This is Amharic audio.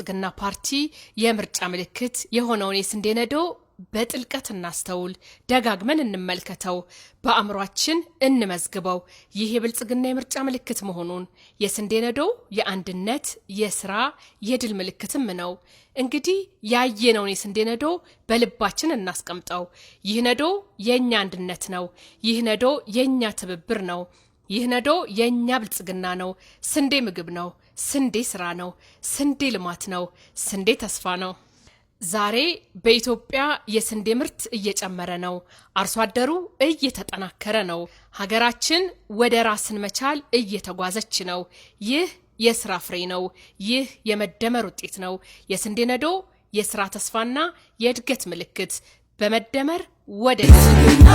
የብልጽግና ፓርቲ የምርጫ ምልክት የሆነውን የስንዴ ነዶ በጥልቀት እናስተውል፣ ደጋግመን እንመልከተው፣ በአእምሯችን እንመዝግበው። ይህ የብልጽግና የምርጫ ምልክት መሆኑን የስንዴ ነዶ የአንድነት፣ የስራ፣ የድል ምልክትም ነው። እንግዲህ ያየነውን የስንዴ ነዶ በልባችን እናስቀምጠው። ይህ ነዶ የእኛ አንድነት ነው። ይህ ነዶ የእኛ ትብብር ነው። ይህ ነዶ የእኛ ብልጽግና ነው። ስንዴ ምግብ ነው። ስንዴ ስራ ነው። ስንዴ ልማት ነው። ስንዴ ተስፋ ነው። ዛሬ በኢትዮጵያ የስንዴ ምርት እየጨመረ ነው። አርሶ አደሩ እየተጠናከረ ነው። ሀገራችን ወደ ራስን መቻል እየተጓዘች ነው። ይህ የስራ ፍሬ ነው። ይህ የመደመር ውጤት ነው። የስንዴ ነዶ የስራ ተስፋና የእድገት ምልክት በመደመር ወደ ብልጽግና።